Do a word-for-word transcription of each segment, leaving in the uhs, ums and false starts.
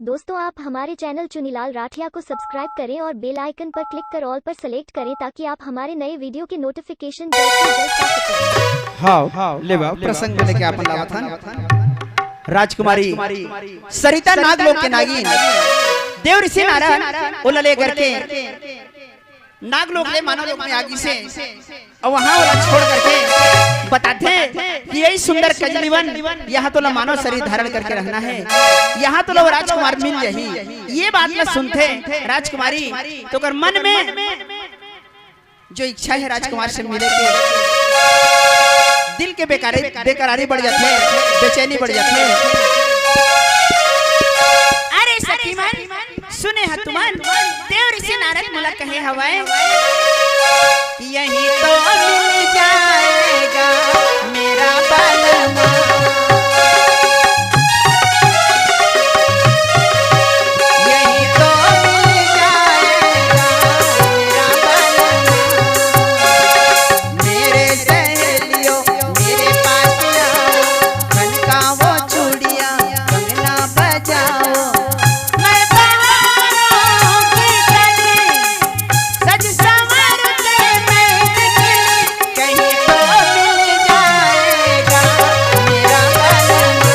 दोस्तों, आप हमारे चैनल चुनीलाल राठिया को सब्सक्राइब करें और बेल आइकन पर क्लिक कर ऑल पर सेलेक्ट करें, ताकि आप हमारे नए वीडियो के नोटिफिकेशन जल्द से जल्द पा सकें। हाँ, लेवा प्रसंग में लेके आपन लावत हन। राजकुमारी सरिता नागलोक के नागिन, देव ऋषि नारद ओला लेकर के नागलोक ले मानव लोक में आ गिसे, अउ वहां ओला छोड़ करके बताथे कि यही सुंदर कजलीवन, यहाँ तोला मानव शरीर धारण करके रहना है, यहाँ तोला वो राजकुमार मिल जाही। ये बात ला सुनथे राजकुमारी, तो ओकर मन में जो इच्छा है राजकुमार से मिले के, दिल के बेकारे, बेकरारी बढ़ जाथे, बेचैनी बढ़ जाथे। अरे सखी मन, सुने ह तुमन, देव ऋषि नारद मोला कहे हवय कि यही तो मिल जाएगा मेरा बालमा। यही तो मिल जाएगा मेरा बालमा। मेरे सहेलियों, मेरे पास आओ, खनकाओ चूड़ियां, कंगना बजाओ। मैं बहारों की कली, सज संवर के मैं निकली, कहीं तो मिल जाएगा मेरा बालमा,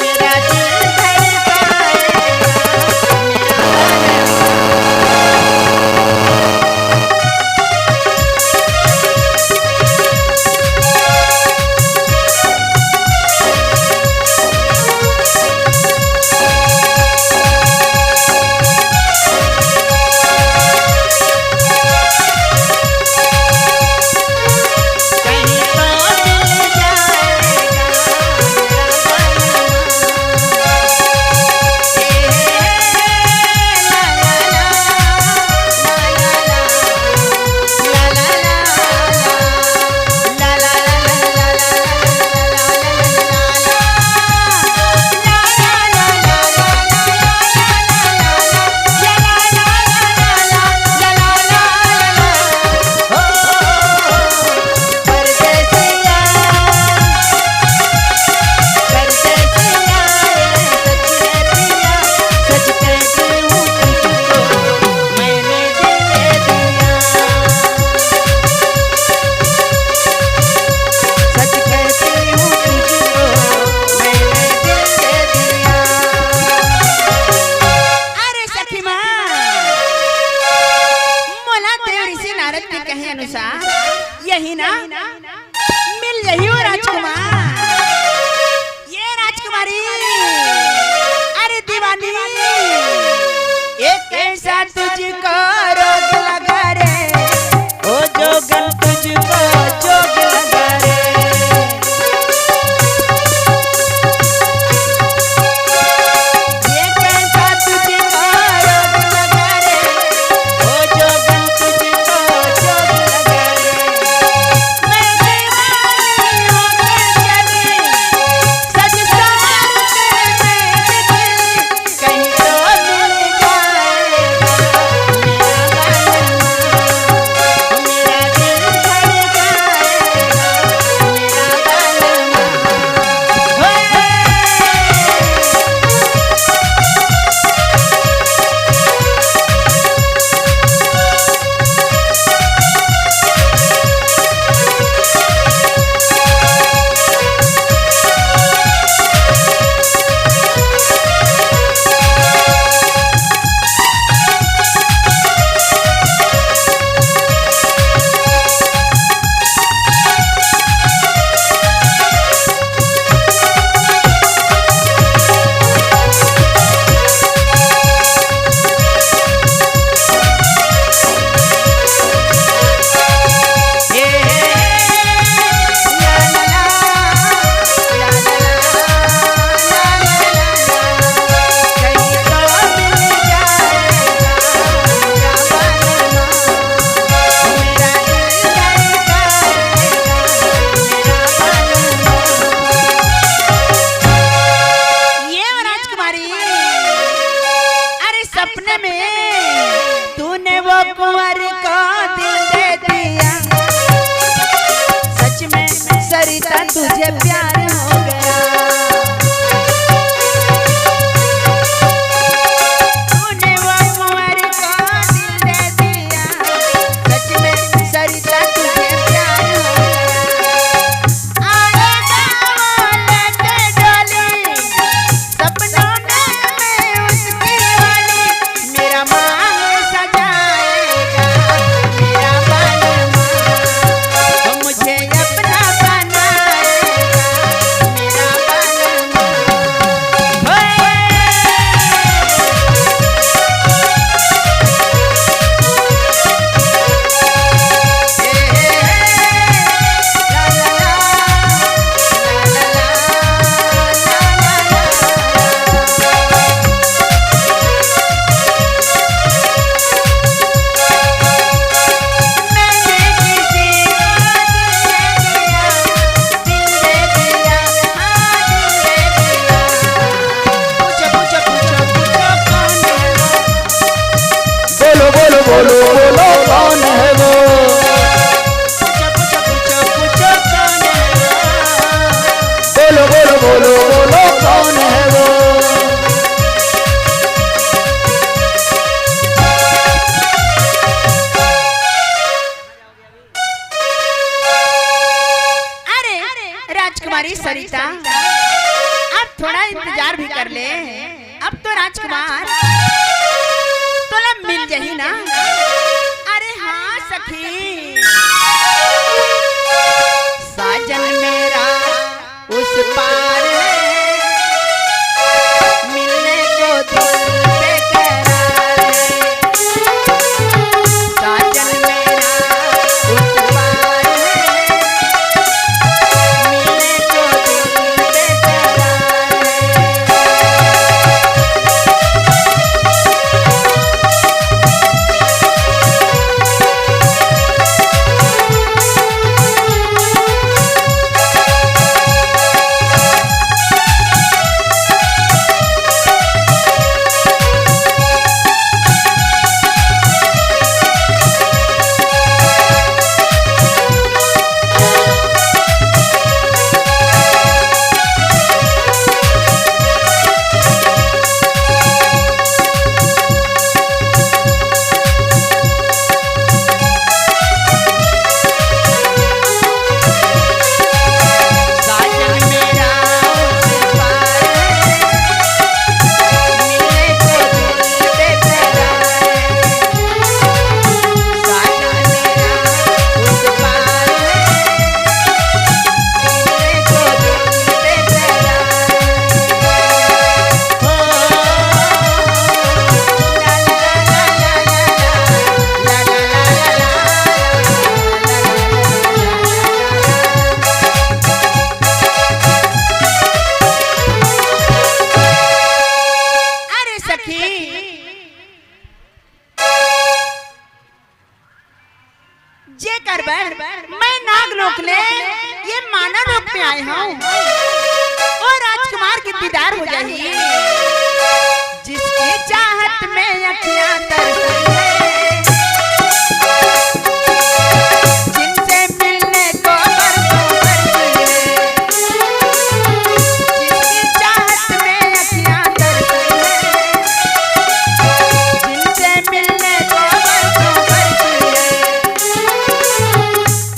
मेरा दिल धड़काएगा मेरा बालमा। अरे सखी मन, मोला देव ऋषि नारद के कहे अनुसार यही ना मिल जाही वो राजकुमार। ये राजकुमारी, अरे दीवानी, ये कैसा तुझको रोग लगा रे, ओ जोगन तुझको जोग लगा रे। ये कैसा तुझको रोग लगा रे, ओ जोगन तुझको जोग लगा रे। मैं दीवानी होके चली, सज संवर के मैं निकली, कहीं तो मिल जाएगा मेरा बालमा, मेरा दिल धड़काएगा मेरा बालमा। ये राजकुमारी, अरे सपने में तूने वो कुंवर को दिल दे दिया, सच में सरिता तुझे प्यार हो गया। बोलो, बोलो, कौन है वो? पूछो, पूछो, पूछो, पूछो, कौन है वो? बोलो, बोलो, बोलो, बोलो, कौन है वो? अरे, राजकुमारी सरिता, अब थोड़ा इंतजार भी कर ले। अब तो राजकुमार तोला मिल जाही ना। अरे हाँ सखी, साजन मेरा उस पार है, मिलने को दिल बेकरार है। साजन मेरा उस पार है, मिलने को दिल बेकरार है। अरे सखी, जेकर बर मैं नागलोक ले ये मानव लोक में आए हूँ, वो राजकुमार के दीदार हो जाही, जिसकी चाहत में अखियां तरसी है, जिनसे मिलने को बरसों बरसी है, जिसकी चाहत में अखियां तरसी है, जिनसे मिलने को बरसों बरसी है।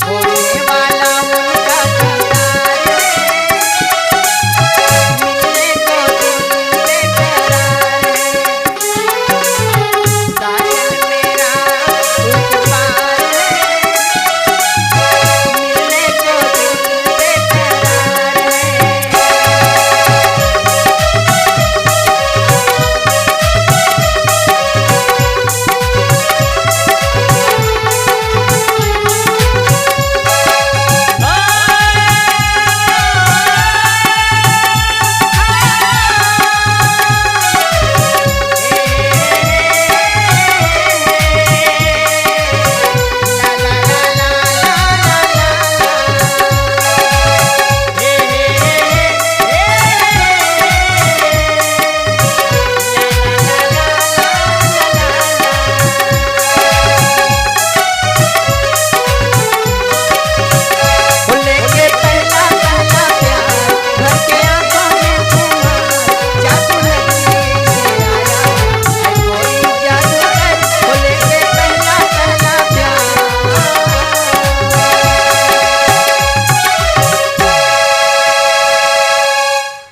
होने वाला उनका दीदार है, मिलने को दिल बेकरार है। साजन मेरा उस पार है, मिलने को दिल बेकरार है।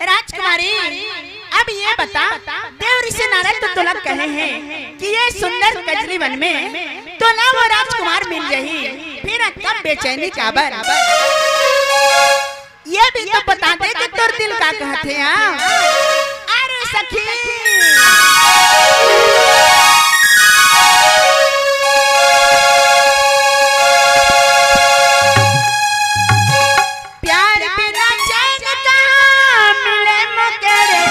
राजकुमारी, अब ये बता, देव ऋषि नारद तो तोला कहे हैं कि ये सुंदर कजरी वन में तोला वो राजकुमार मिल जाही, फिर अतका बेचैनी काबर? ये भी तो बता दे कि तोर दिल का कहत हे, हाँ? अरे सखी, प्यार बिना चैन कहाँ मिले मोके रे,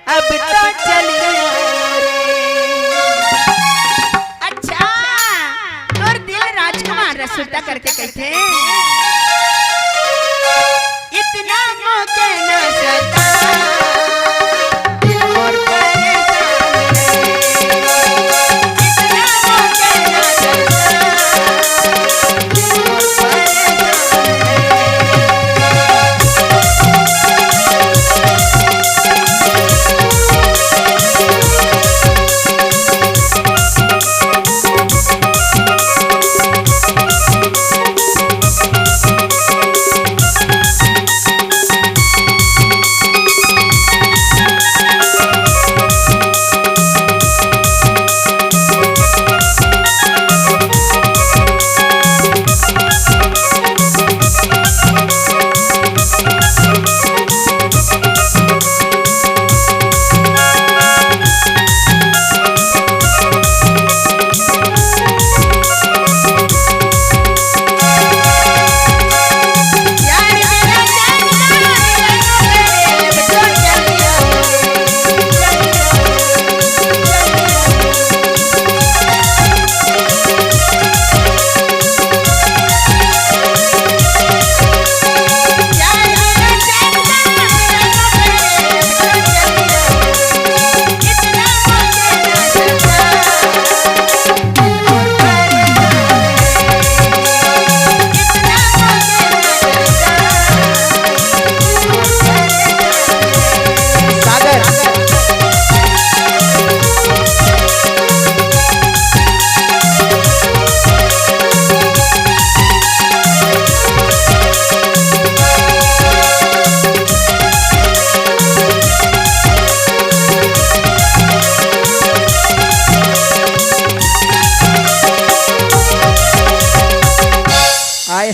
अब तो चलियो रे। अच्छा, तोर दिल राजकुमार रसगुल्ला करके कहिथे, इतना मोके न सता, दिल मोर परेशान रे। इतना मोके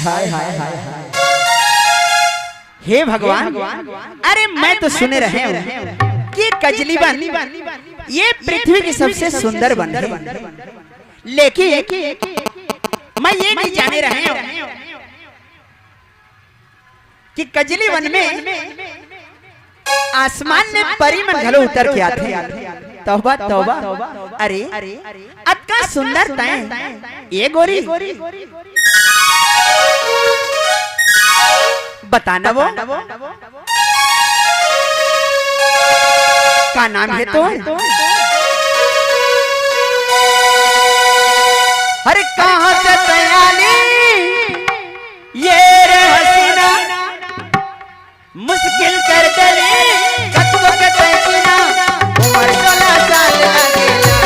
हाय, हाय, हाय, हाय। हे भगवान, अरे मैं तो सुने रहे हूँ कि कजली वन ये पृथ्वी के सबसे सुंदर वन है, लेकिन मैं ये नहीं जाने रहे हूँ कि कजली वन में आसमान में परी मन घलो उतर के आथे। तौबा, तौबा। अरे, अतका सुंदर तैं, ए गोरी। बता ना वो, का नाम हे तोर? अरे, कहाँ से तैं आली, ये रे हसीना, मुश्किल कर देले, कतको के तैं जीना, उमर सोलह साल लागेला।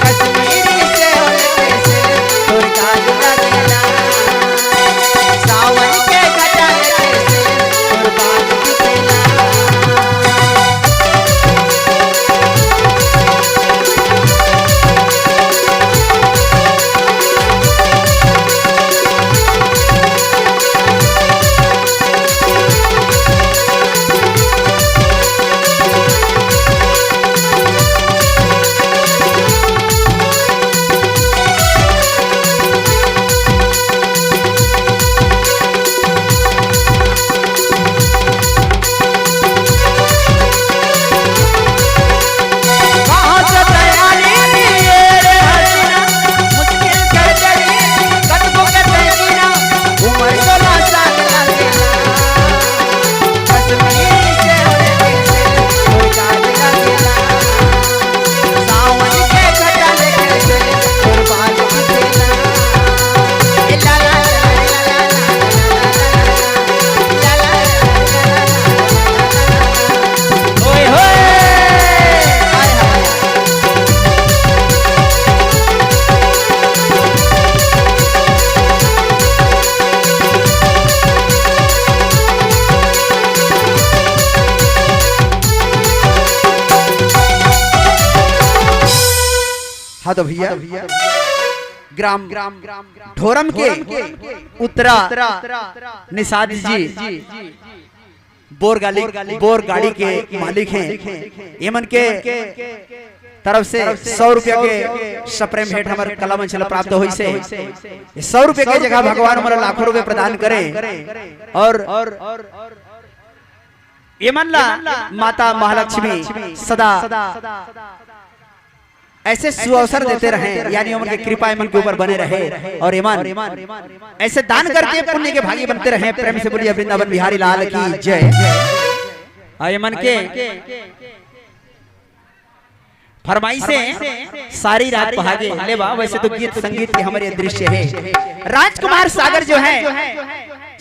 कश्मीरी से होले कैसे तोर गाल लागेला। सावन के घटा कैसे तोर बाल बिकेला। हाँ तो भैया, ग्राम ढोरम के उत्तरा निषाद जी बोर गाड़ी, बोर गाड़ी के मालिक हैं। एमन के तरफ से सौ रुपया के सप्रेम भेंट हमर कला मंच ल प्राप्त होइस हे। ये सौ रुपया के जगह भगवान हमर लाखों रुपया प्रदान करें और एमन ला माता महालक्ष्मी सदा ऐसे सुअवसर देते रहें, यानी ओमन के कृपा एमन के ऊपर बने रहे और एमन ऐसे दान करके पुण्य के भागी बनते रहें। प्रेम से बोलिए वृंदावन बिहारी लाल की जय। और एमन के फरमाइश हे सारी रात भागे। ले बा, वैसे तो गीत संगीत के हमर ये दृश्य हे। राजकुमार सागर जो है,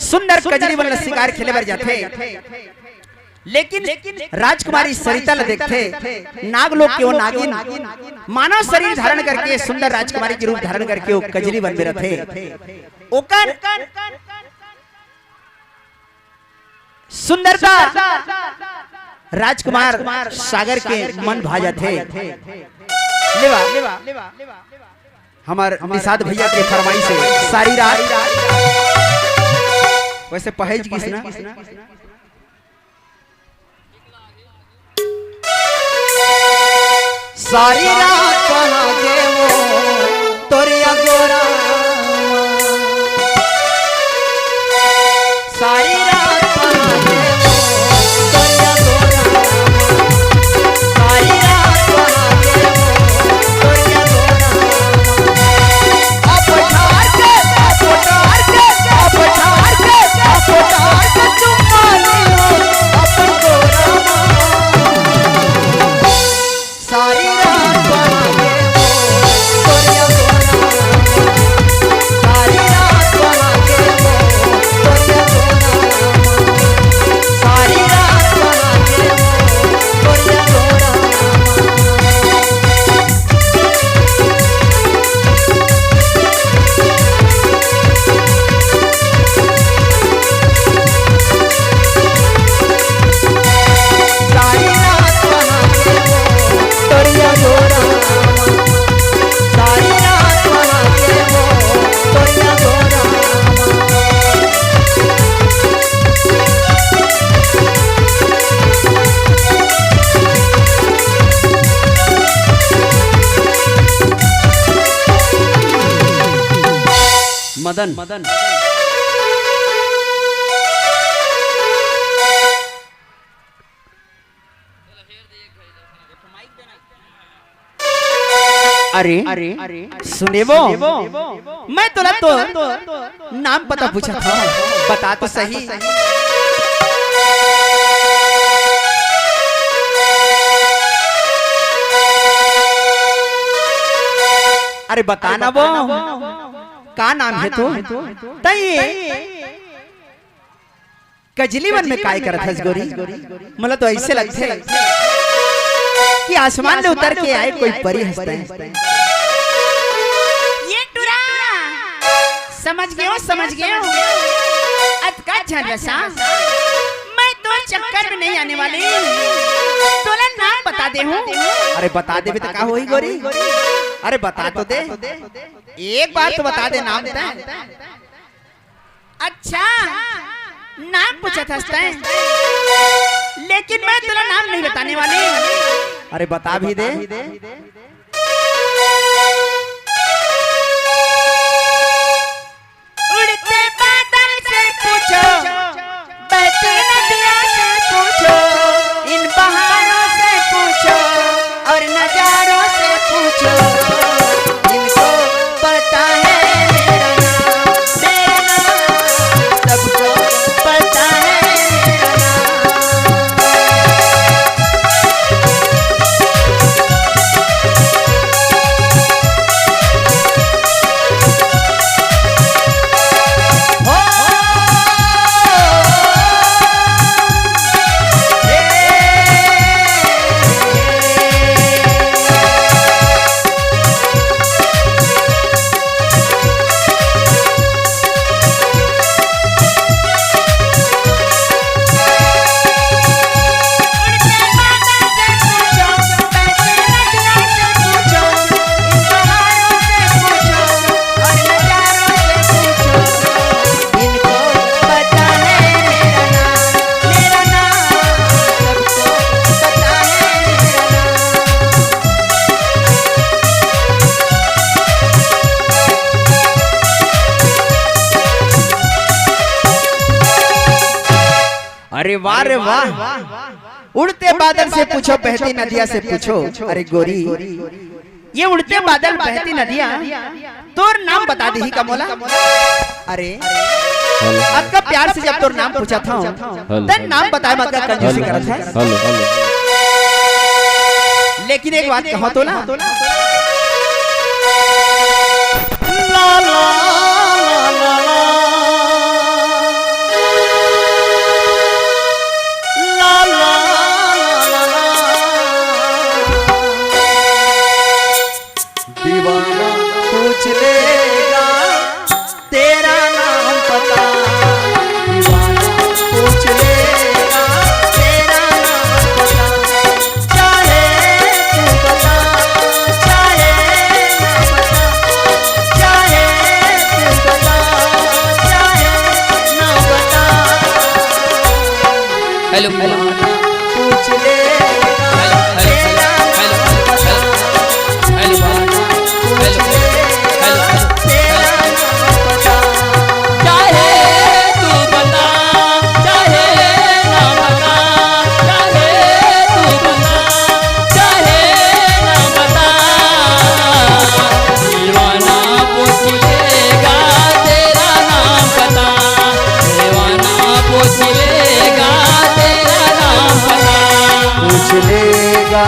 सुंदर कजरी वाला शिकार खेले बर जाथे। लेकिन राजकुमारी सरिता ल देखथे, नागलोक के वो नागिन मानव शरीर धारण करके, सुंदर राजकुमारी के रूप धारण करके वो कजरी वन में रथे। ओकर सुंदरता राजकुमार सागर के मन भा जाथे। ले बा, हमर निषाद भैया के फरमाइश हे सारी रात। वैसे पहेज गिस ना। सारी रात कहाँ गे वो तोर अगोरा। सारी रात कहाँ गे वो तोर अगोरा। सारी रात कहाँ गे वो तोर अगोरा। मदन। अरे, सुने वो, मैं तोला तो नाम पता पूछत हंव, बता तो सही। अरे बता ना वो, का नाम हे तोर? तैं कजली वन में काय करत हस गोरी? मोला तो अइसे लगथे कि आसमान ले उतर के आए कोई परी हस तैं। ये टुरा, समझ गेंव, समझ गेंव। अतका झन रसा, मैं तोर चक्कर में नहीं आने वाली। तोला नाम बता देहूं। अरे बता देबे त का होही गोरी? अरे बता तो दे, एक बार तो बता दे नाम तैं। अच्छा, नाम पूछत हस तैं, लेकिन मैं तोला नाम नहीं बताने वाली। अरे बता भी दे। उड़ते बादल से पूछो, बहती नदियों से पूछो, इन बहारों से पूछो और नजारों से पूछो। इनको पता है मेरा नाम, मेरा नाम, सबको पता है मेरा नाम। अरे वाह रे वाह, उड़ते बादल से पूछो, बहती नदिया से पूछो। अरे गोरी, ये उड़ते बादल, बहती नदिया तोर नाम बता देही का मोला? अरे, अतका प्यार से जब तोर नाम पूछत हंव, त नाम बताए म अतका कंजूसी करत हस। लेकिन एक बात कहंव तोला। दीवाना पूछ लेगा तेरा नाम पता, दीवाना पूछ लेगा तेरा नाम पता। चाहे तू बता, चाहे ना बता, चाहे तू बता, चाहे ना बता। Hello, hello. पूछ ले, hello, hello, hello, hello, hello, hello, hello, hello. चाहे तू बता, चाहे ना बता, चाहे तू बता, चाहे ना बता, दीवाना पूछ लेगा तेरा नाम पता, दीवाना पूछ लेगा तेरा नाम पता। पूछ लेगा,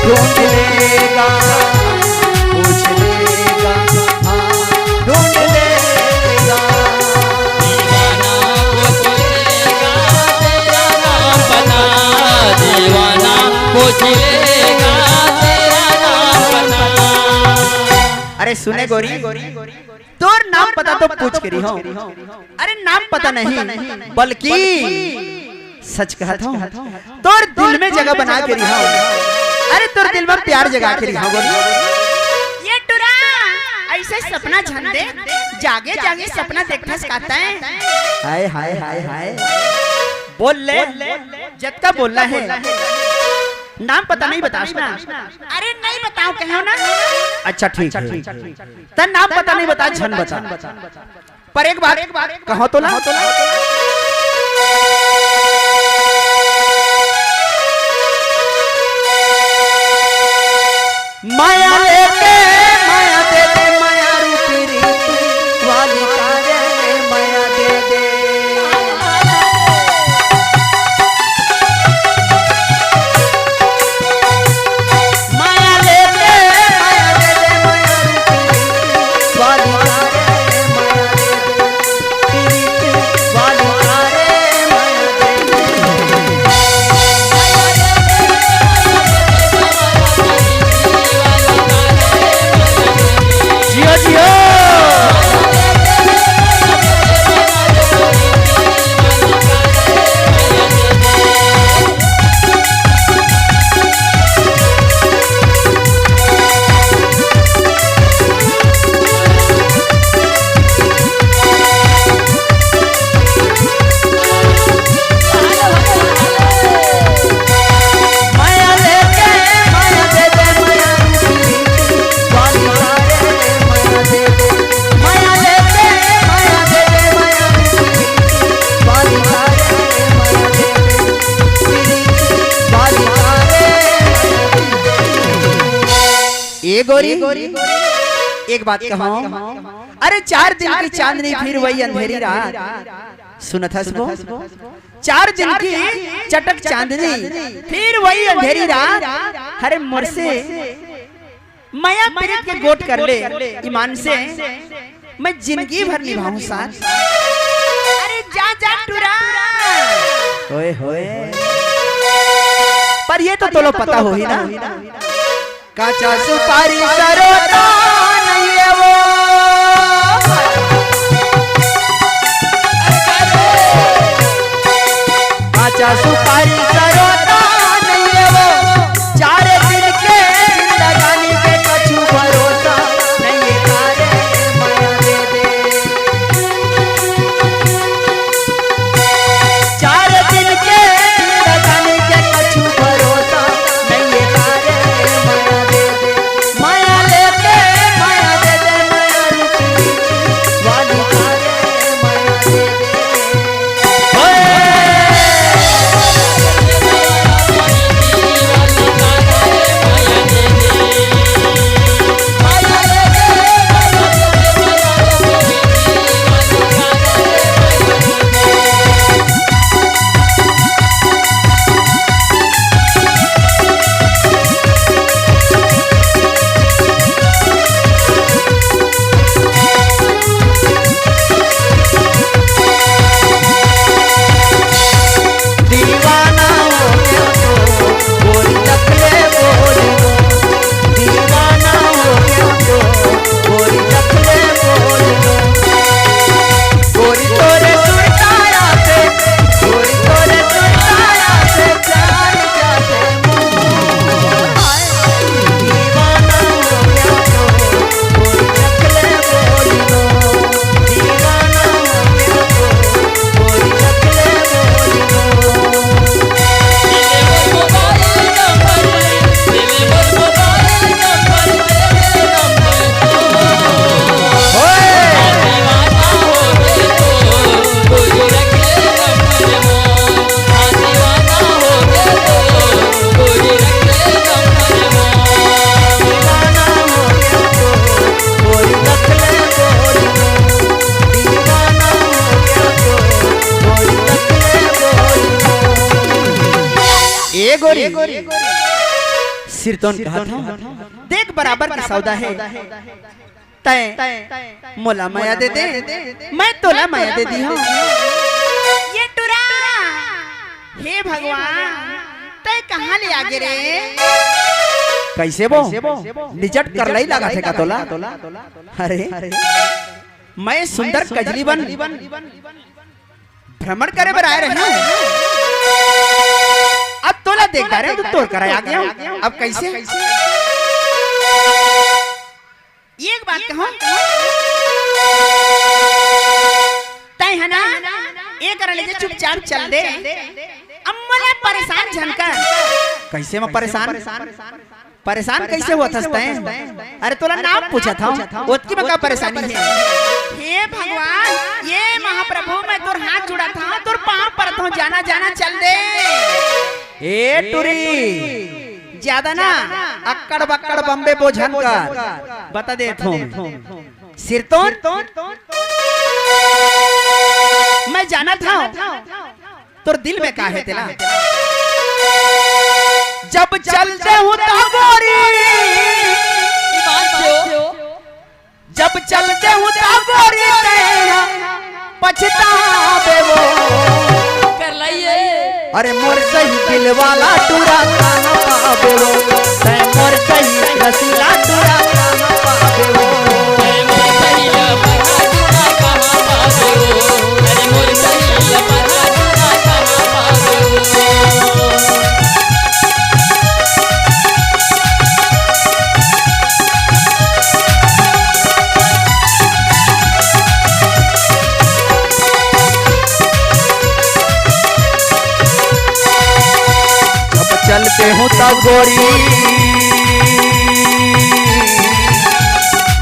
ढूंढ लेगा, पूछ लेगा, हाँ, ढूंढ लेगा। दीवाना पूछ लेगा तेरा नाम पता, दीवाना पूछ लेगा तेरा नाम पता। अरे सुने गोरी, तोर नाम पता तो पूछ के रही हूँ। अरे नाम पता नहीं, बल्कि सच कहत हूँ, तोर दिल में जगह बना के रही हूँ। अरे तोर दिल में प्यार जगा के रही हूँ। बोल। ये टुरा, अइसे सपना झन दे, जागे जागे सपना देखथस का तैं। हाय, हाय, हाय, हाय। बोल ले, जतका बोलना हे। नाम पता नहीं बतास ना? अरे नहीं बताओ, कहो ना। अच्छा, ठीक है। त नाम पता नहीं बता, झन बता। पर एक बात कहो तो ला। माया लेके माया दे दे, माया रूपी रीत वाली का रे, माया दे दे। माया लेके माया दे दे, माया रूपी रीत वाली का रे, माया दे दे। जियो, जियो। ए गोरी, एक बात कहूं, अरे चार दिन की चांदनी फिर वही अंधेरी रात। सुनत हस वो? चार दिन की चटक चांदनी, फिर वही अंधेरी रात। अरे मोर से मया प्रीत के गोठ कर ले, ईमान से मैं जिंदगी भर निभाऊं साथ। अरे जा जा टुरा। ओए होए। पर ये तो तोला पता होही ना। काचा सुपारी सरोता नहीं है वो। काचा सुपारी सरोता नहीं है वो। चार दिन के जिंदगानी के कछु भरोसा नहीं है तारे, माया दे दे। चार दिन के जिंदगानी के कछु भरोसा नहीं है तारे, माया दे दे। माया लेके माया दे दे, माया रूपी वाली तारे, माया दे दे। ओए। दीवाना हो गया तो गोरी रख ले बोल। दीवाना हो गया तो गोरी रख ले बोल। गोरी तोरे सुरताया से, गोरी तोरे सुरताया से प्यार जाते मोर। दीवाना हो गया तो गोरी रख ले बोल। दीवाना हो गया तो गोरी रख ले बोल। ए गोरी, सिरतोन कहा था, देख बराबर के सौदा है, तय मोला मया दे दे, मैं तोला मया दे दी हूँ। ये टुरा, हे भगवान, तय कहाँ ले आगे रे? कैसे वो निजट कर लई लगा थे का तोला? अरे, मैं सुंदर कजली बन भ्रमण करे बर आए रहे हूँ। अब तोला देख डारे हूँ, तो तोर करा आ गया हूँ। अब कैसे? एक बात कहूँ, तय है ना, एक रह ले, चुपचाप चल दे। अब मोला परेशान झन कर। कइसे मैं परेशान? परेशान कइसे होवत हस तैं? अरे तोला नाम पूछत हंव, ओतकी में का परेशानी हे? हे भगवान, ये महाप्रभु, मैं तोर हाथ जोड़त हंव, तोर पांव परत हंव, जाना जाना चल दे। ए टुरी, जादा ना अक्कड़ बक्कड़ बम्बे बोझन कर, बता देत हंव। सिरतोन, मैं जानत हंव तोर दिल में का हे तेला। जब चल देहूं त गोरी, जब चल देहूं त गोरी तैं पछताबे वो। कर लइए। अरे मोर सही दिल वाला टुरा कहां पाबे वो, तैं मोर सही रसीला टुरा कहां पाबे वो। अरे मोर सही लपरा टुरा कहां पाबे वो, अरे मोर सही लपरा टुरा कहां पाबे वो। जब चल देहूं त गोरी,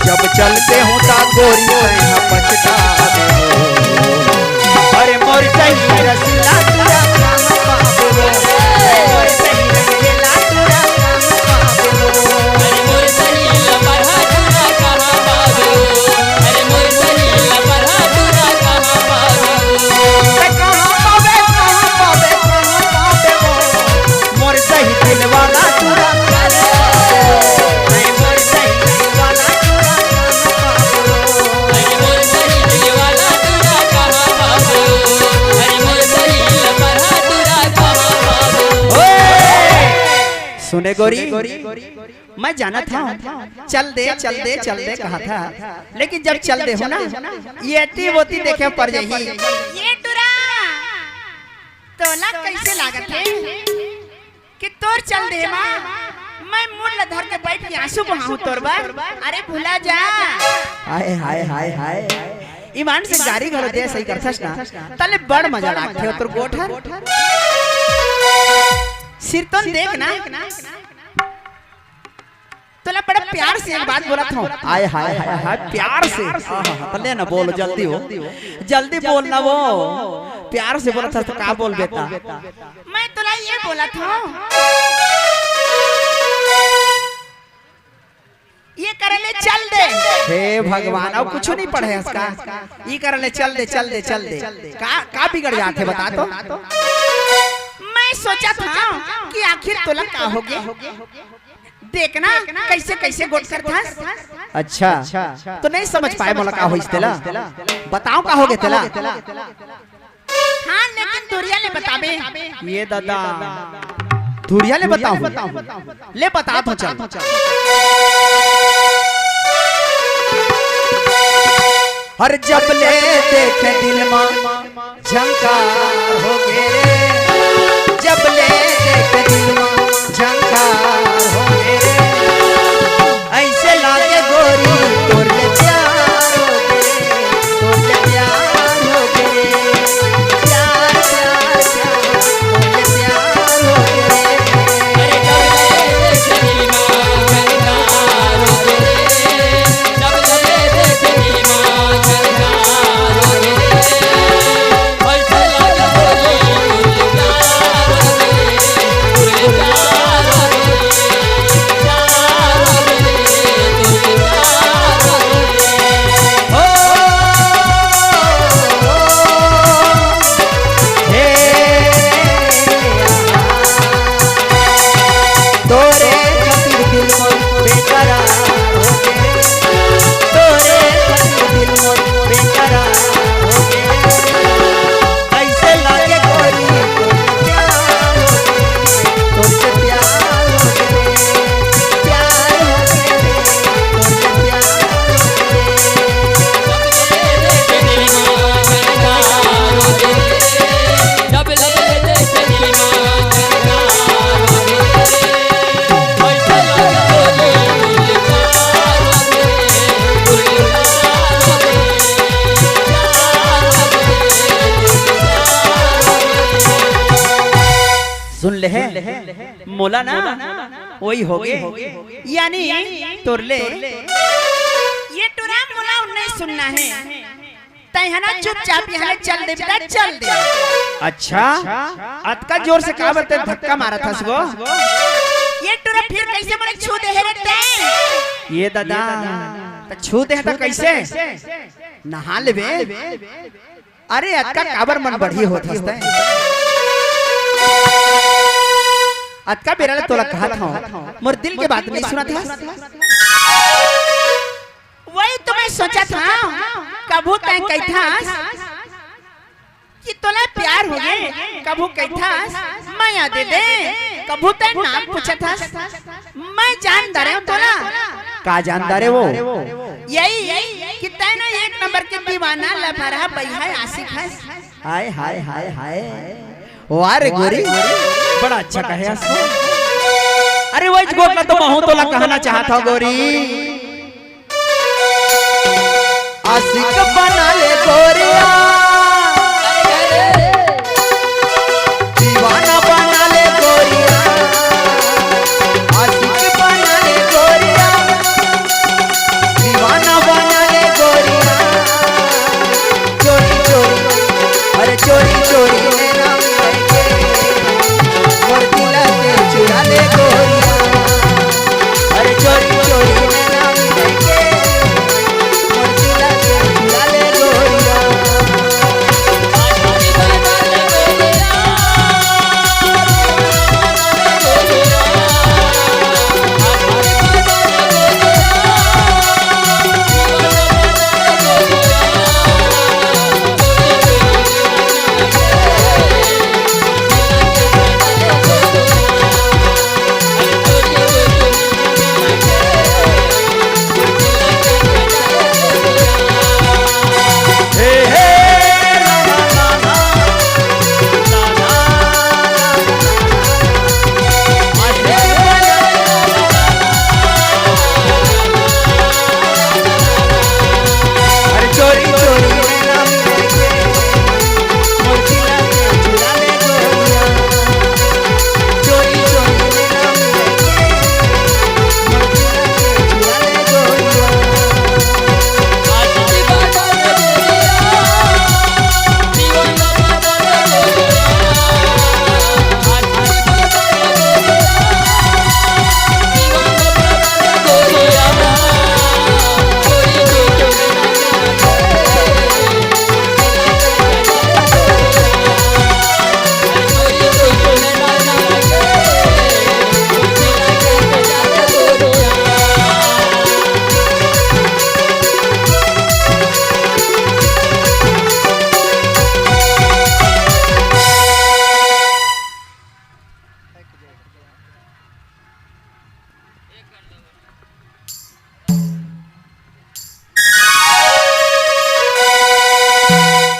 जब चल देहूं त गोरी, तैं पछताबे वो। अरे मोर सही रसीला टुरा कहां पाबे वो, मोर सही रसीला टुरा कहां पाबे वो। अरे मोर सही लपरा टुरा कहां पाबे वो, अरे मोर सही लपरा टुरा कहां पाबे वो। अरे कहां पाबे, कहां पाबे, कहां पाबे वो? मोर सही दिल वाला टुरा कहां पाबे वो? अरे मोर सही दिल वाला टुरा कहां पाबे वो? अरे मोर सही दिल वाला टुरा कहां पाबे वो? अरे मोर सही लपरा टुरा कहां पाबे वो? ओए! सुने गोरी, मैं जानत हंव, चल दे, चल दे, चल दे कहत हस, लेकिन जब चल देहूं ना, एती ओती देखे पड़ जाही। ये टुरा, तोला कइसे लागत हे कि तोर चल दे मा मैं मूड़ ल धर के बइठ के आंसू बहाहूं तोर बर? अरे भुला जा। हाय, हाय, हाय, हाय। ईमान से गारी घलो दे सही करथस ना, तले बड़ मजा लागथे ओ तोर गोठ हर। सिरतोन देख ना, तोला बड़ा प्यार से एक बात बोलत हंव। हाय, हाय, हाय, हाय, प्यार से। आहा, त ले ना बोल, जल्दी हो। जल्दी बोल ना वो। प्यार से बोलत हस त का बोलबे त? मैं तोला ये बोलत हंव। ये करे ले चल दे। हे भगवान, अउ कुछू नइ पढ़े हस का? ये करे ले चल दे, चल दे, चल दे। का, का बिगड़ जाथे बता तो? मैं सोचत हंव कि आखिर तोला का होगे? देख ना, कइसे कइसे गोठ करथस। अच्छा, त नइ समझ पाए मोला का होइस तेला? बताव का होगे तेला? हां, लेकिन दुरिहा ले बताबे। ये दादा, दुरिहा ले बताहूं। ले बतात हंव, चल। अरे जब ले देखे दिल मा झंकार होगे रे, जब ले देखे दिल मा झंकार होगे रे, अइसे लागे गोरी तोर ले प्यार होगे, तोर ले प्यार होगे, प्यार, प्यार, प्यार, तोर ले प्यार होगे रे। अरे जब ले देखे दिल मा झंकार होगे रे, जब ले देखे दिल मा झंकार होगे रे। तोरे खातिर दिल मोर बेकरार होगे, तोरे खातिर दिल मोर बेकरार होगे। अइसे लागे गोरी तोर से प्यार होगे, तोर से प्यार होगे, प्यार होगे, तोर से प्यार होगे। सुन ले हे। मोला ना वही होगे, यानी तोर ले। ये टुरा मोला नहीं सुनना है, तैं ह ना चुपचाप यहाँ ले चल दे बेटा, चल दे। अच्छा, अतका जोर से काबर तैं धक्का मारत हस वो? ये टुरा फिर कैसे मोला छू दे हे रे तैं? ये दादा, त छू दे हे त कैसे? नहा लेबे। अरे अतका काबर मन बढ़ी होत हस तैं? अतका बेरा ले तोला कहत हंव, मोर दिल के बात नहीं सुनत हस। वही तो मैं सोचत हंव, कभू तैं कहिथस कि तोला प्यार होगे, कभू कहिथस मया दे दे, कभू तैं नाम पूछत हस, मैं जान डारेंव तोला। का जान डारे वो? यही कि तैं ना एक नंबर के दीवाना, लफरहा, बइहा, आशिक हस। हाय, हाय, हाय, हाय। वाह रे गोरी, बड़ा अच्छा कहे हस। अरे वही गोठ ला तो महूं तोला कहना चाहत हंव गोरी। आशिक बना ले गोरिया, दीवाना बना ले गोरिया, आशिक बना ले गोरिया, दीवाना बना ले गोरिया। चोरी चोरी, अरे चोरी चोरी नैना मिलाए के, मोर दिल के चुरा ले गोरिया। अरे चोरी चोरी नैना मिलाए के, मोर दिल के चुरा ले गोरिया।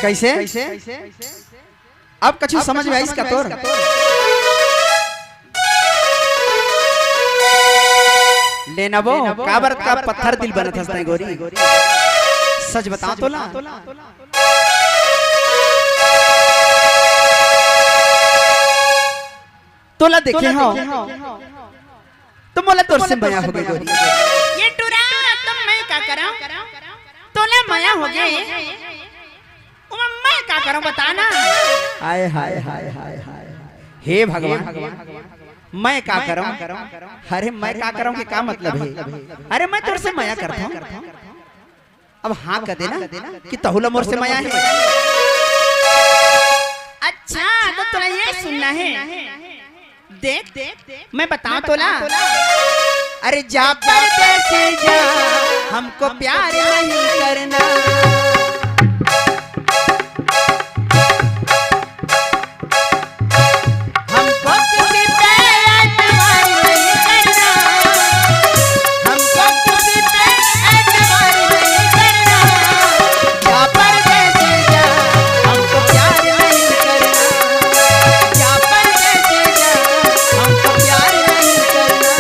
कैसे? अब कछु समझ में आइस का तोर? लेना वो, काबर का पत्थर दिल बनत हस तैं गोरी? सच बताओ तोला। तोला देखे हंव, तो मोला तोर से मया होगे गोरी। ये टुरा, तो मैं का करंव? तोला मया होगे, ओमा मैं का करंव, बता ना। हाय, हाय, हाय, हाय, हाय। हे भगवान, मैं का करंव? अरे, मैं का करंव के का मतलब हे? अरे, मैं तोर से मया करथंव। अब हाँ कह देना कि तहू ला मोर से मया हे। अच्छा, तो तोला ये सुनना हे। देख, मैं बताओं तोला। अरे जा परदेसी जा, हमको प्यार नहीं करना। हमको किसी पे एतबार नहीं करना, हमको किसी पे एतबार नहीं करना। जा परदेसी जा, हमको प्यार नहीं करना, जा परदेसी जा, हमको प्यार नहीं करना।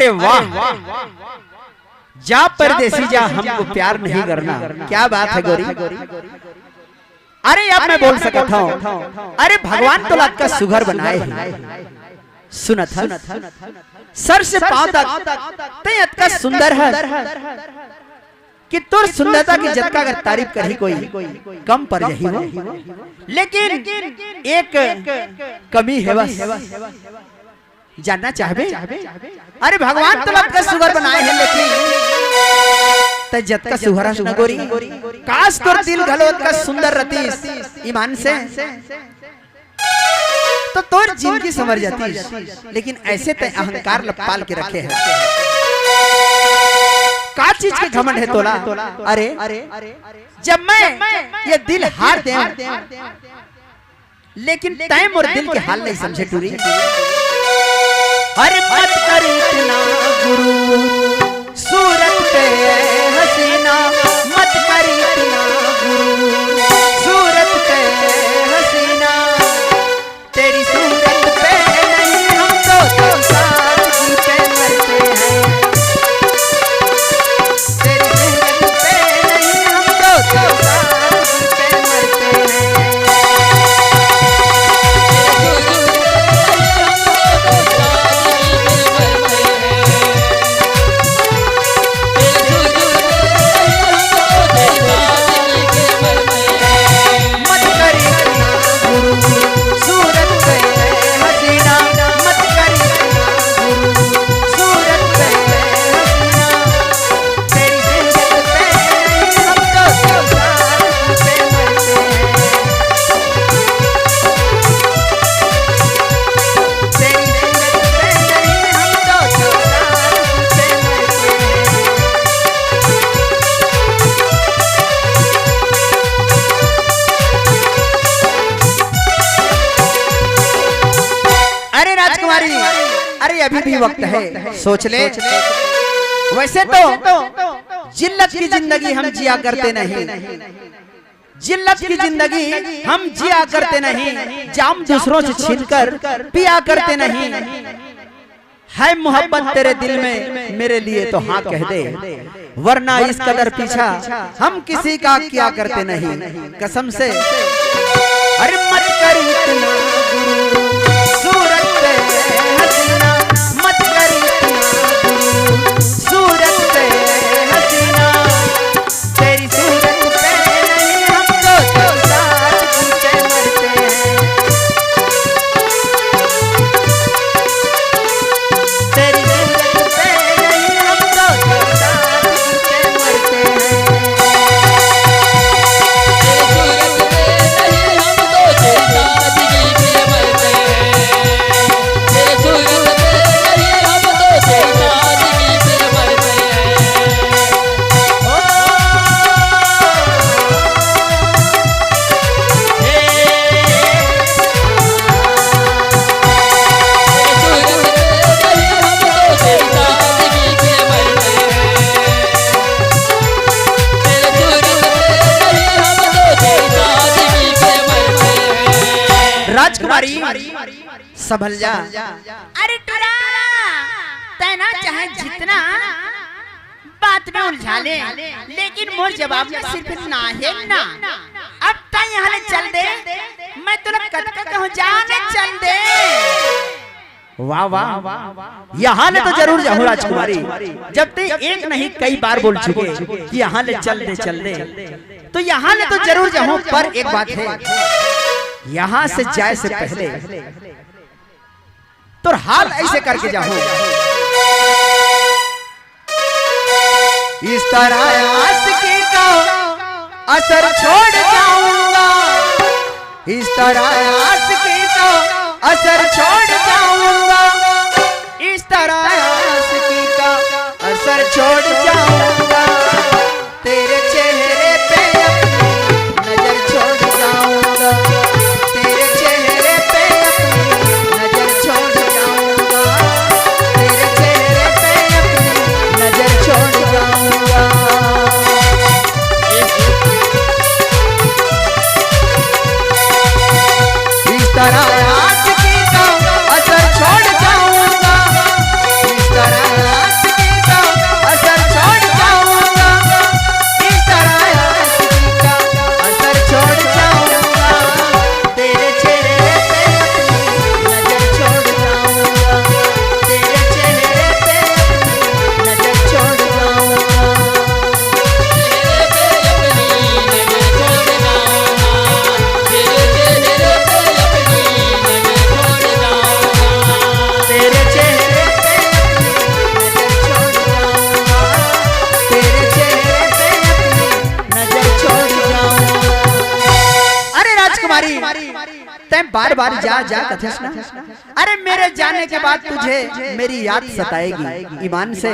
अरे वाह, जा परदेसी जा, हमको प्यार नहीं करना। क्या बात है गोरी। अरे अब मैं बोल सकत हूँ। अरे भगवान तो अतका सुघर बनाए हे। सुनत हस, सर से पांव तक तैं अतका सुंदर हस कि तोर सुंदरता के जतका अगर तारीफ करही कोई, कम पर जाही हो। लेकिन एक कमी हे बस। जानना चाहबे? अरे भगवान तो अतका सुघर बनाए हे, लेकिन तैं जतका सुघर हस ना गोरी, काश तोर दिल घलो अतका सुंदर रतिस। ईमान से तो तोर जिंदगी संवर जातिस, लेकिन ऐसे तैं अहंकार ल पाल के रखे हस। का चीज के घमंड हे तोला? अरे जब मैं ये दिल हार देंव, लेकिन तैं मोर दिल के हाल नहीं समझे टूरी। अरे मत कर इतना गुरूर, सूरत पे हसीना, मत कर इतना गुरूर, सूरत पे हसीना। तेरी सूरत पे नहीं हम तो, तो सादगी पे मरते हैं। तेरी सूरत पे नहीं हम तो, तो सादगी पे मरते हैं। मत कर इतना गुरूर, सूरत पे हसीना, मत कर इतना गुरूर, सूरत पे हसीना। तेरी सूरत पे नहीं हम तो, तो सादगी पे मरते हैं। तेरी सूरत पे नहीं हम तो, तो सादगी पे मरते हैं। अरे राजकुमारी, अरे अभी भी वक्त है, सोच ले। वैसे तो जिल्लत की जिंदगी हम जिया करते नहीं, जिल्लत की जिंदगी हम जिया करते नहीं, जाम दूसरों से छीनकर पिया करते नहीं। है मोहब्बत तेरे दिल में, मेरे लिए तो हाँ कह दे, वरना इस कदर पीछा हम किसी का किया करते नहीं। कसम से, अरे मत कर इतना गुरूर, सूरत पे हसीना, मत कर इतना गुरूर, सूरत पे हसीना। तेरी सूरत पे नहीं हम तो, तो सादगी पे मरते हैं। तेरी सूरत पे नहीं हम तो, तो सादगी पे मरते हैं। तेरी सूरत पे नहीं हम तो, तो सादगी पे मरते हैं। तेरी सूरत पे नहीं हम तो, तो सादगी पे मरते हैं। राजकुमारी, संभल जा। अरे टुरा, तैं ना चाहे जितना बात में उलझा ले, लेकिन मोर जवाब में सिर्फ ना हे ना। अब तैं यहाँ ले चल दे, मैं तोला कतका कहूँ, जा ना, चल दे। वाह, वाह, यहाँ ले तो जरूर जाहूँ राजकुमारी। जब तैं एक नहीं कई बार बोल चुके कि यहाँ ले चल दे, चल दे, तो यहाँ ले तो जरूर जाहूँ, पर एक बात है, यहाँ से जाए से पहले तोर हाल ऐसे करके जाहूँ। इस तरह आशिकी का असर छोड़ जाऊंगा, इस तरह आशिकी का असर छोड़ जाऊंगा, इस तरह आशिकी का असर छोड़ जाऊंगा। तेरे चेहरे पे अपनी नजर छोड़ जाऊंगा, तेरे चेहरे पे अपनी नजर छोड़ जाऊंगा, तेरे चेहरे पे अपनी नजर छोड़ जाऊंगा। इस तरह आशिकी का असर छोड़ जाऊंगा, इस तरह कुमारी, तैं बार बार जा जा कथस ना। अरे, मेरे जाने के बाद तुझे मेरी याद सताएगी। ईमान से,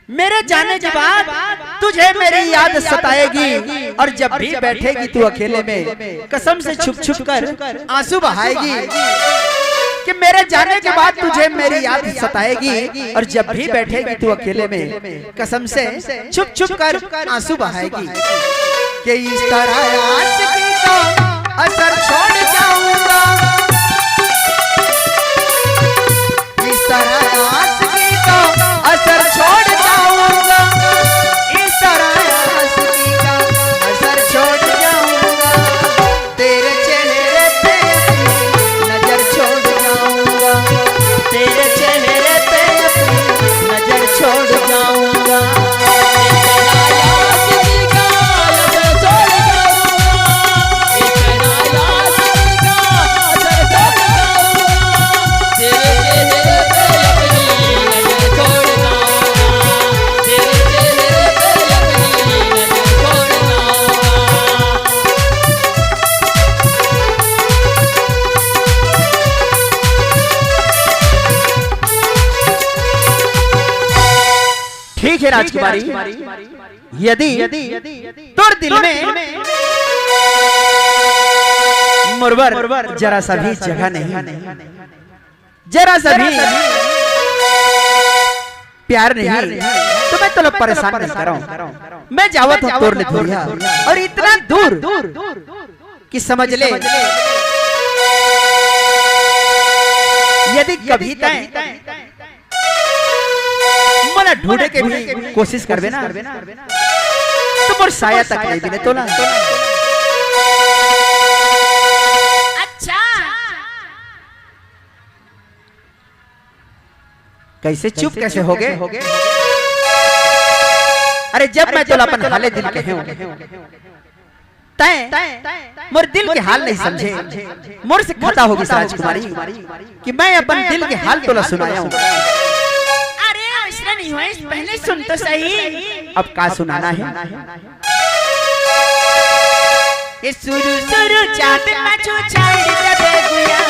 मेरे जाने के बाद तुझे मेरी याद सताएगी, और जब भी बैठेगी तू अकेले में, कसम से छुप छुप कर आंसू बहाएगी। कि मेरे जाने के बाद तुझे मेरी याद सताएगी, और जब भी बैठेगी तू अकेले में, कसम से छुप छुप कर आंसू बहाएगी। कि इस तरह आशिकी का असर छोड़ जाऊंगा, इस तरह आशिकी का असर छोड़ जाऊंगा, इस तरह आशिकी का असर छोड़ जाऊंगा, तेरे चेहरे पे अपनी नजर छोड़ जाऊंगा, तेरे चेहरे पे अपनी नजर छोड़ जाऊंगा। ठीक है राजकुमारी, यदि तोर दिल में मोर बर जरा सा भी जगह नहीं, जरा सा भी प्यार नहीं, तो मैं तोला परेशान नहीं करंव। मैं जावत हंव तोर ले दूरिहा, और इतना दूर कि समझ ले, यदि कभी तैं मोला ढूंढे के भी कोशिश करबे ना, तो मोर साया तक नहीं मिले तोला। अच्छा, कैसे चुप कैसे होगे? अरे, जब मैं तोला अपन हाले दिल कहे हंव, तैं मोर दिल के हाल नहीं समझे। मोर से खता होगे राजकुमारी, कि मैं अपन दिल के हाल तोला सुनाया हूँ। अरे, ऐसा नहीं होय, पहले सुन तो सही। अब का सुनाना है? ये शुरू शुरू चाहते पाछू छाड़ दे गुया।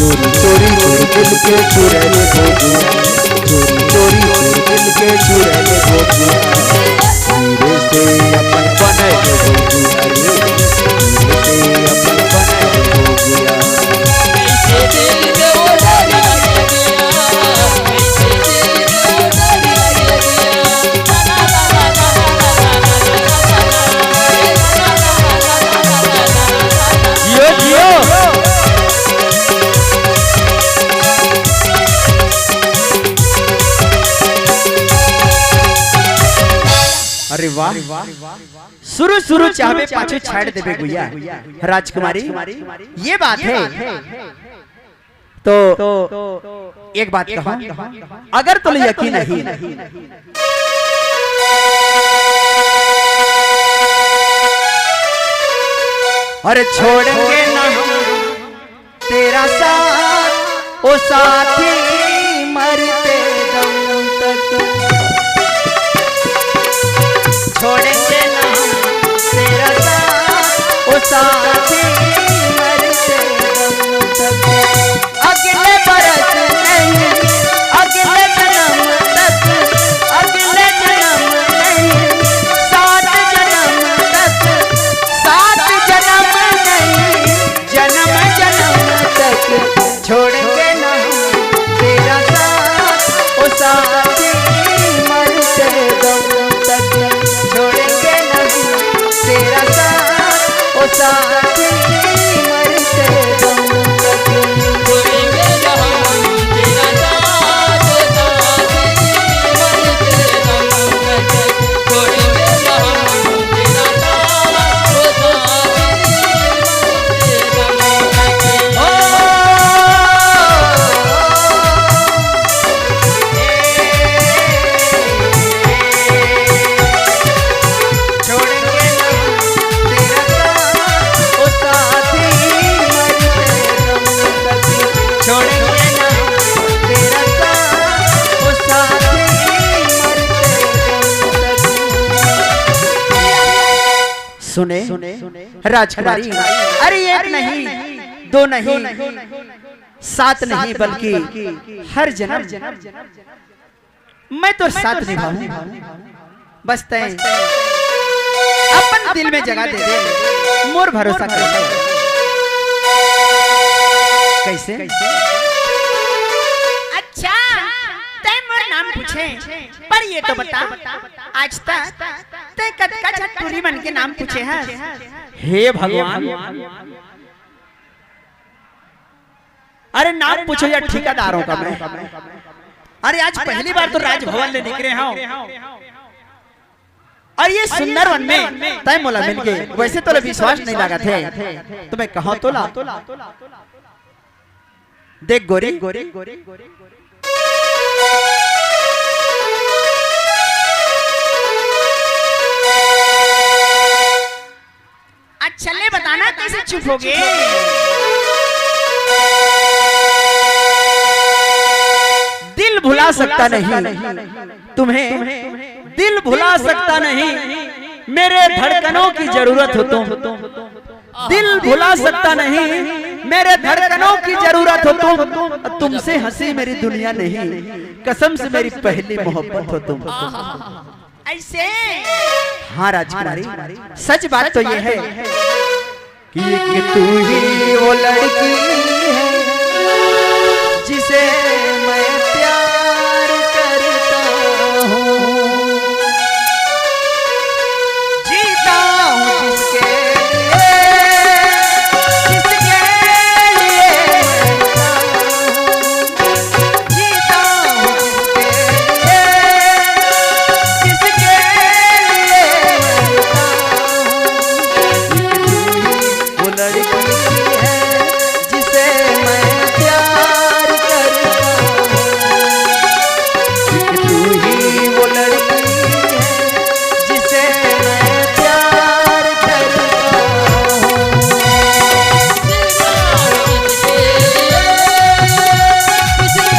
चोरी चोरी तोर दिल के चुरा ले भोगिया, चोरी चोरी तोर दिल के चुरा ले भोगिया। धीरे से अपन बनाए ले भोगिया रे, धीरे से अपन बनाए ले भोगिया। जियो, जियो। अरे वाह, शुरू शुरू चाहबे पाछू छाड़ देबे गुया। राजकुमारी, ये बात है। तो एक बात कहूं, अगर तोला यकीन नहीं, अरे छोड़ेंगे ना हम तेरा साथ, ओ साथी, मरते दम तक। छोड़ेंगे ना हम तेरा साथ, ओ साथी, मरते दम तक। साथी मरते दम तक। छोड़ेंगे ना तेरा साथ, ओ साथी, मरते दम तक। छोड़ेंगे ना तेरा साथ, ओ साथी, मरते दम तक। सुने, राजकुमारी, अरे, एक नहीं, दो नहीं, सात नहीं, बल्कि हर जन्म मैं तोर साथ निभाहूं। बस तैं अपन दिल में जगह दे दे, मोर भरोसा कर ले। कैसे? अच्छा, तैं मोर नाम पूछे, पर ये तो बता, आज तक तैं कतका झन टूरी मन के नाम पूछे हस? हे भगवान, अरे, नाम पूछो या ठेकेदारों का मैं। अरे, आज पहली बार तो राजभवन ले निकले हंव। अउ ये सुंदर वन में तैं मोला मिल गे। वैसे तोला विश्वास नहीं लागत हे, त मैं कहंव तोला। देख गोरी, अच्छा, ले बताना, कैसे चुप हो गे? दिल भुला सकता नहीं तुम्हें, दिल भुला सकता नहीं, मेरे धड़कनों की जरूरत हो तुम। दिल भुला सकता नहीं, मेरे धड़कनों की जरूरत हो तुम। तुमसे हंसी मेरी दुनिया नहीं, कसम से मेरी पहली मोहब्बत हो तुम। ऐसे? हाँ राजकुमारी, सच बात तो ये है कि एक तू ही वो लड़की है जिसे मैं प्यार करता हूँ, जीता हूँ जिसके लिए, जिसके लिए मैं जीता हूँ जिसके लिए, जिसके लिए मैं जीता हूँ। एक तू ही वो लड़की है जिसे मैं प्यार करता हूँ। एक तू ही वो लड़की है जिसे मैं प्यार करता हूँ। तू ही वो लड़की है जिसे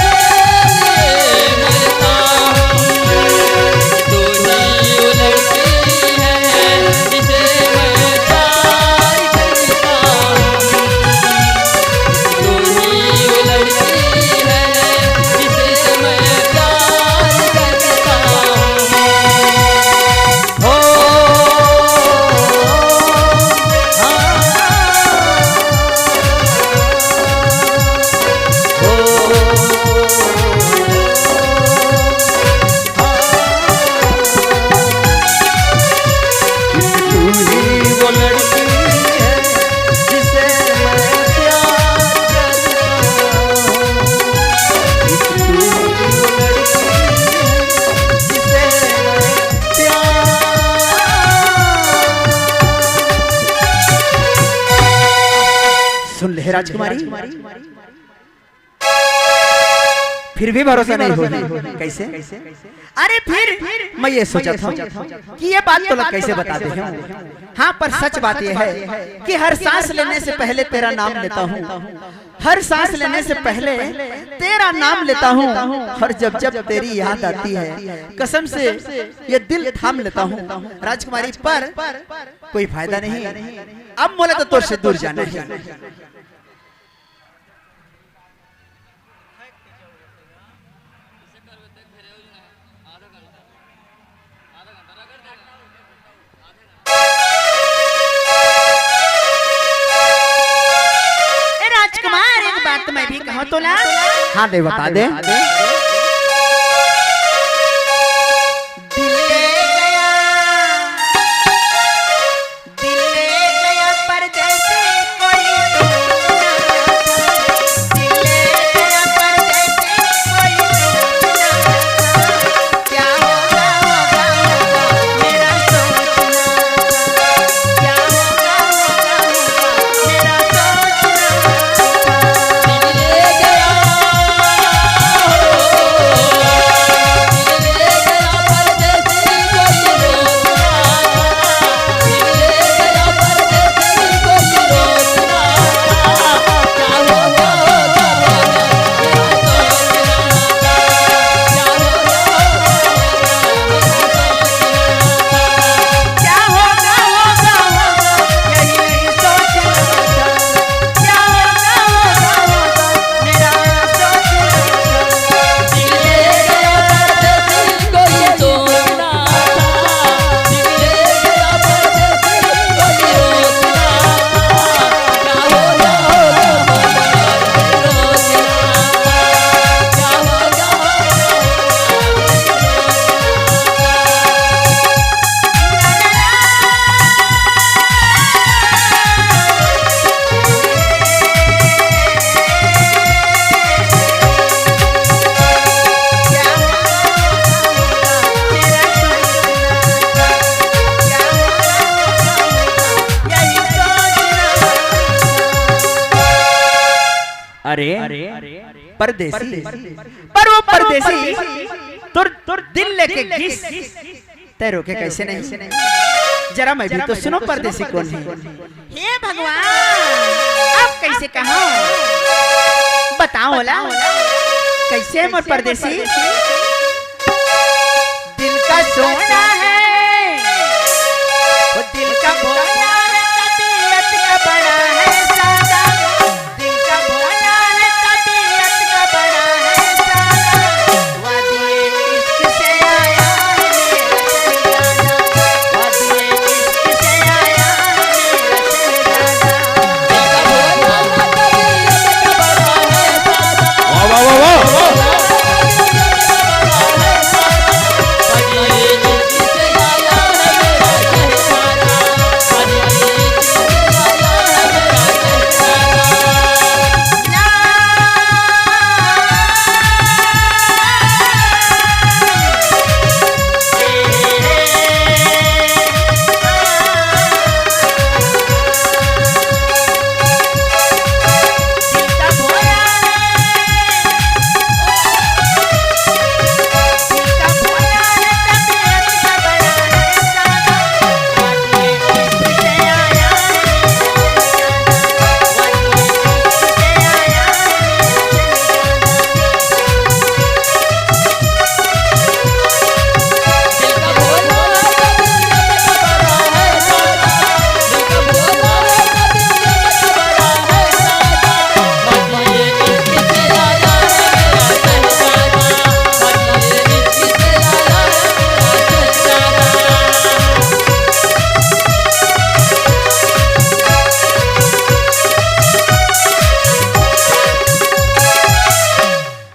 मैं प्यार करता हूँ। तू ही वो लड़की है जिसे मैं प्यार सुन ले राजकुमारी, फिर भी भरोसा नहीं हो। कैसे? अरे फिर मैं ये सोचा था कि ये बात तोला कैसे बता दे हूँ। हाँ, पर सच बात ये है कि हर सांस लेने से पहले तेरा नाम लेता हूँ, हर सांस लेने से पहले तेरा नाम लेता हूँ, और जब जब तेरी याद आती है, कसम से ये दिल थाम लेता हूँ राजकुमारी, पर कोई फायदा नहीं। अब मोला तो तोर से दूर जाना है। ए राजकुमार, एक बात मैं भी कहूँ तोला। हाँ, दे, बता दे। दिल ले गया, दिल ले गया, पर अरे परदेसी, पर वो परदेसी तोर, तोर दिल लेके गिस, तैं रोके कैसे नहीं? जरा मैं भी तो सुनों परदेसी कोन हे। हे भगवान, अब कैसे कहूँ? बताओ ला, कैसे हे मोर परदेसी? दिल का सोना है, वो दिल का भोला है, तबीयत का बड़ा है सादा। दिल का भोला है, तबीयत का बड़ा है सादा। वादिये इश्क से आया है मेरा शहजादा। वादिये इश्क से आया है मेरा शहजादा। वाह, वाह, वाह, वाह।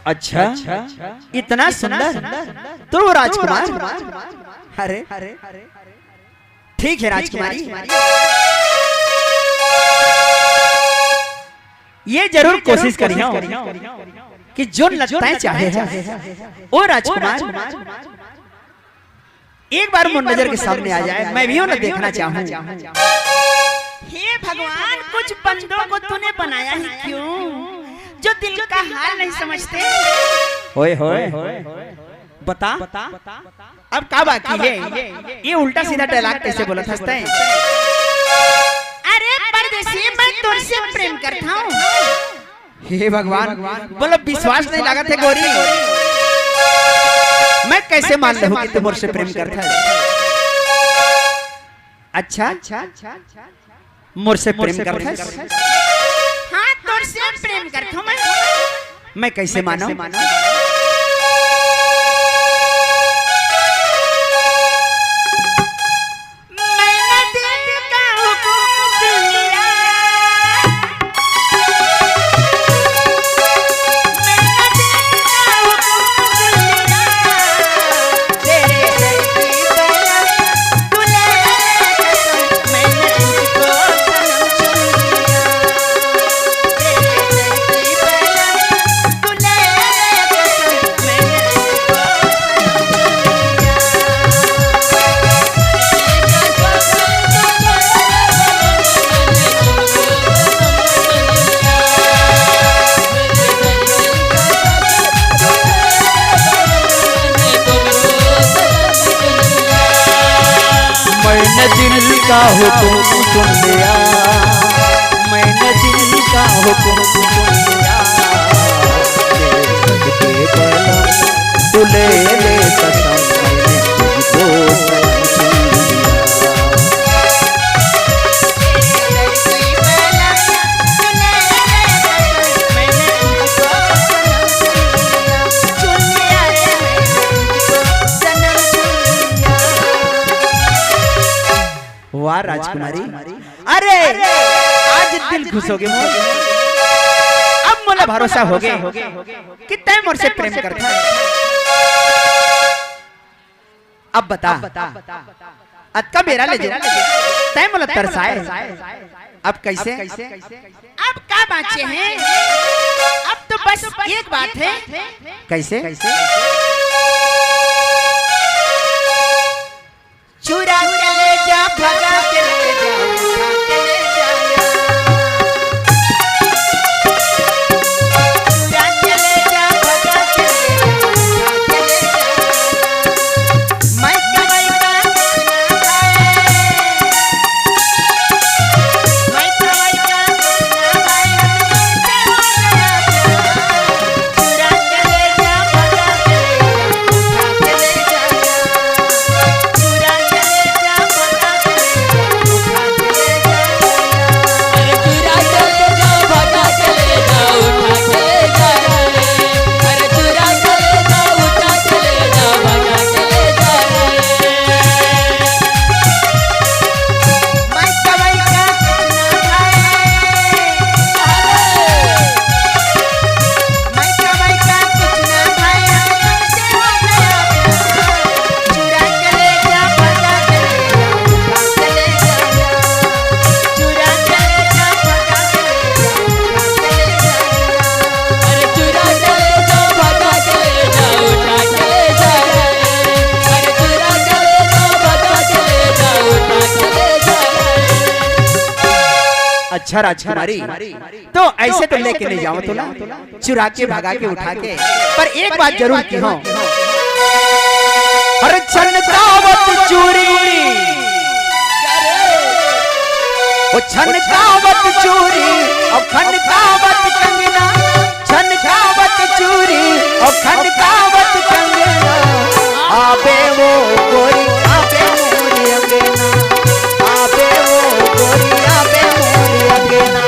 अच्छा, इतना सुंदर, तो वो राजकुमार। अरे, ठीक है राजकुमारी, ये जरूर कोशिश करियो कि जोन ला तैं चाहे है, ओ राजकुमार, एक बार मोर नजर के सामने आ जाए, मैं भी उन्हें देखना चाहूँ। हे भगवान, कुछ बंदों को तूने बनाया ही क्यों, जो दिल का हाल नहीं समझते? ओए होए, बता, अब का बाकी है? ये उल्टा सीधा डायलॉग कैसे बोलत हस तैं? अरे परदेसी, मैं तोर से प्रेम करता हूँ। हे भगवान, बोलो, विश्वास नहीं लागत है गोरी, मैं कैसे मान लूं कि तू मोर से प्रेम करत है? अच्छा, मोर से प्रेम करत है? हाँ, तोर से प्रेम करत हूँ मैं। मैं कैसे मानूं? मैंने दिल का हुक्म सुन लिया। मैंने दिल का हुक्म सुन लिया। तेरे दर की बला, तू ले ले कसम, मैंने तुझको सनम चुन लिया। तेरे दर की बला, मैंने दिल का हुक्म सुन लिया, मैंने दिल का हुक्म सुन लिया। ले सकते बलम, तू ले ले कसम, मैंने तुझको सनम चुन लिया। वाह राजकुमारी, अरे आज दिल खुश हो गे मोर। अब मोला भरोसा हो गे कि तैं मोर से प्रेम करथस। अब बता, अतका बेरा ले जो तैं मोला तरसाए, अब कैसे? अब का बाँचे हे? अब तो बस एक बात हे। कैसे? चुरा के ले जा, भगा के ले जा, उठा के ले जा। अच्छा राजकुमारी, तो ऐसे तो लेके नहीं जाओ तो ना, चुरा के, भगा के, उठा के, पर एक बात जरूर की हो। अरे छनकावत चूरी, ओ छनकावत चूरी, ओ खनकावत कंगना, छनकावत चूरी, ओ खनकावत कंगना, आबे वो गोरी, आबे मोरी अंगना, आबे वो गोरी, आबे मोरी अंगना।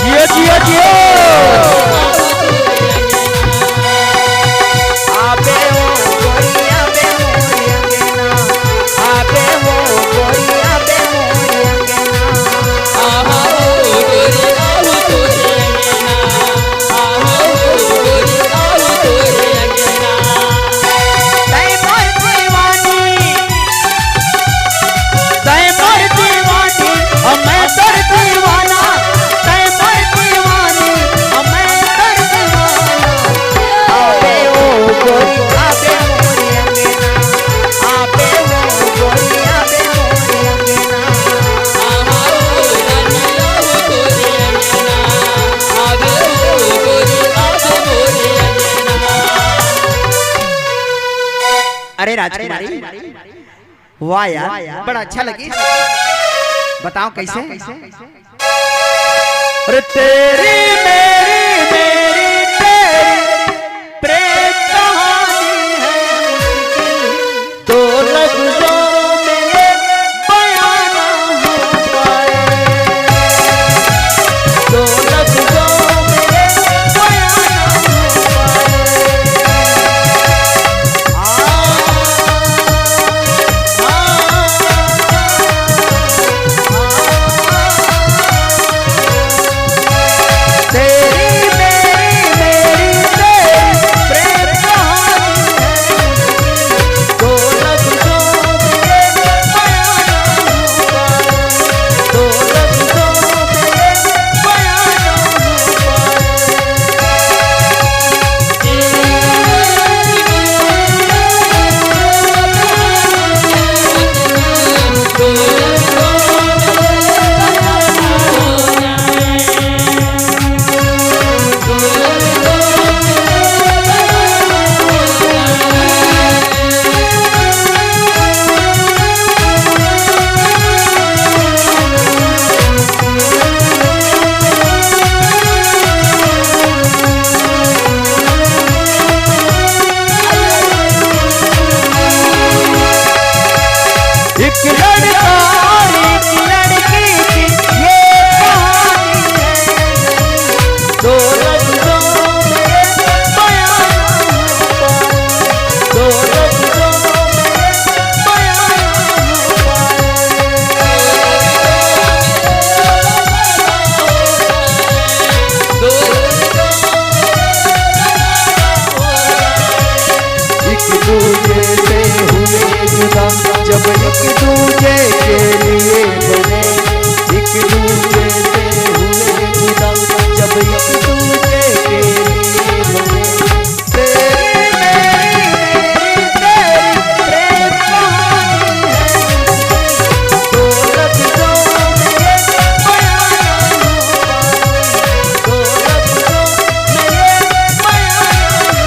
जियो, जियो, जियो। आबे वो गोरी, आबे मोरी अंगना। आबे वो गोरी, आबे मोरी अंगना। आहा वो गोरी, आहा तोरी अंगना। आहा वो गोरी, आहा तोरी अंगना। तै मोर दीवानी, तै मोर दीवानी, ओ मैं तोर दीवाना। तै मोर दीवानी, ओ मैं तोर दीवाना। आबे ओ गोरी, आबे मोरी अंगना। आबे ओ गोरी, आबे मोरी अंगना। आहा ओ रानी, आहा तोरी अंगना। आबे ओ गोरी, आबे मोरी अंगना। अरे राजकुमारी, वाह यार, बड़ा अच्छा लगी। बताओ कैसे? अरे तेरी मेरी, मेरी तेरी प्रेम कहानी है मुश्किल, दो लफ्जों में ये बयां ना हो पाए, दो लफ्जों में ये बयां ना हो पाए। एक लड़का और एक लड़की की ये कहानी है। दो लफ्जों में बयां ना हो पाए, दो लफ्जों में बयां ना हो पाए। एक दूजे से हुए जुदा, जब एक दूजे के लिए बने। एक दूजे से हुए जुदा, जब एक दूजे के लिए बने। तेरी मेरी, मेरी तेरी प्रेम कहानी है। दो लफ्जों में ये बयां ना हो पाए, दो लफ्जों में ये बयां ना हो पाए।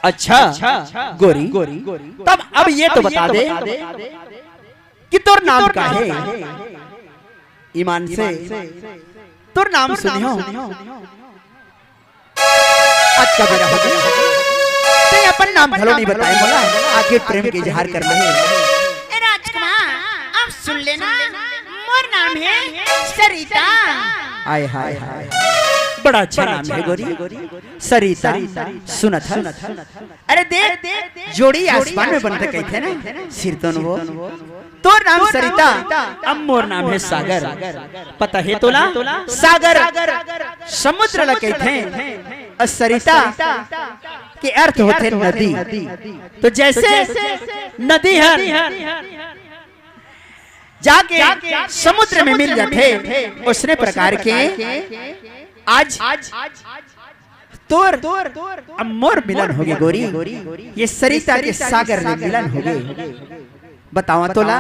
अच्छा गोरी, तब अब ये तो बता दे कि तोर नाम का है? ईमान से तोर नाम सुनियो। आज का बेरा हो गया, तैं अपन नाम घलो नहीं बताए मोला, आखिर प्रेम के इजहार करना है। ए राजकुमार, अब सुन लेना, मोर नाम है सरिता। आय हाय हाय, बड़ा अच्छा नाम है गोरी, सरिता। सुनत हस? अरे देख, जोड़ी आसमान में बनथे कहिथे ना, सिरतोन वो। तोर नाम सरिता, अब मोर नाम हे सागर। पता हे तोला, सागर समुद्र ला कहिथे, अउ सरिता के अर्थ होथे नदी। तो जैसे नदी हर जाके समुद्र में मिल जाथे, उसने प्रकार के आज तोर अब मोर मिलन होगे गोरी, ये सरिता के सागर ले मिलन होगे। बतावा तोला।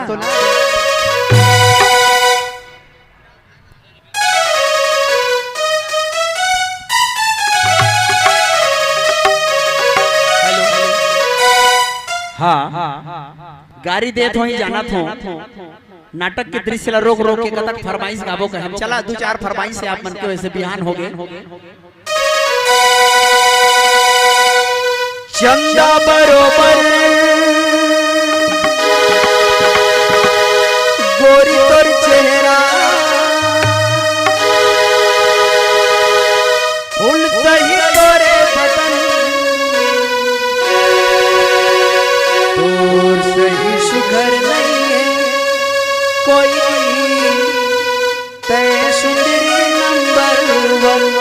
हाँ, गारी देत होही, जानत हों। नाटक के दृश्य ला रोक रोक के कतक फरमाइश गाबो कहे। चला, दू चार फरमाइश हे आप मन के, वैसे बिहान होगे। चंदा बरोबर गोरी तोर चेहरा, फूल सही तोरे बदन, तोर सही सुघर नइ हे कोई, तैं सुंदरी नंबर वन।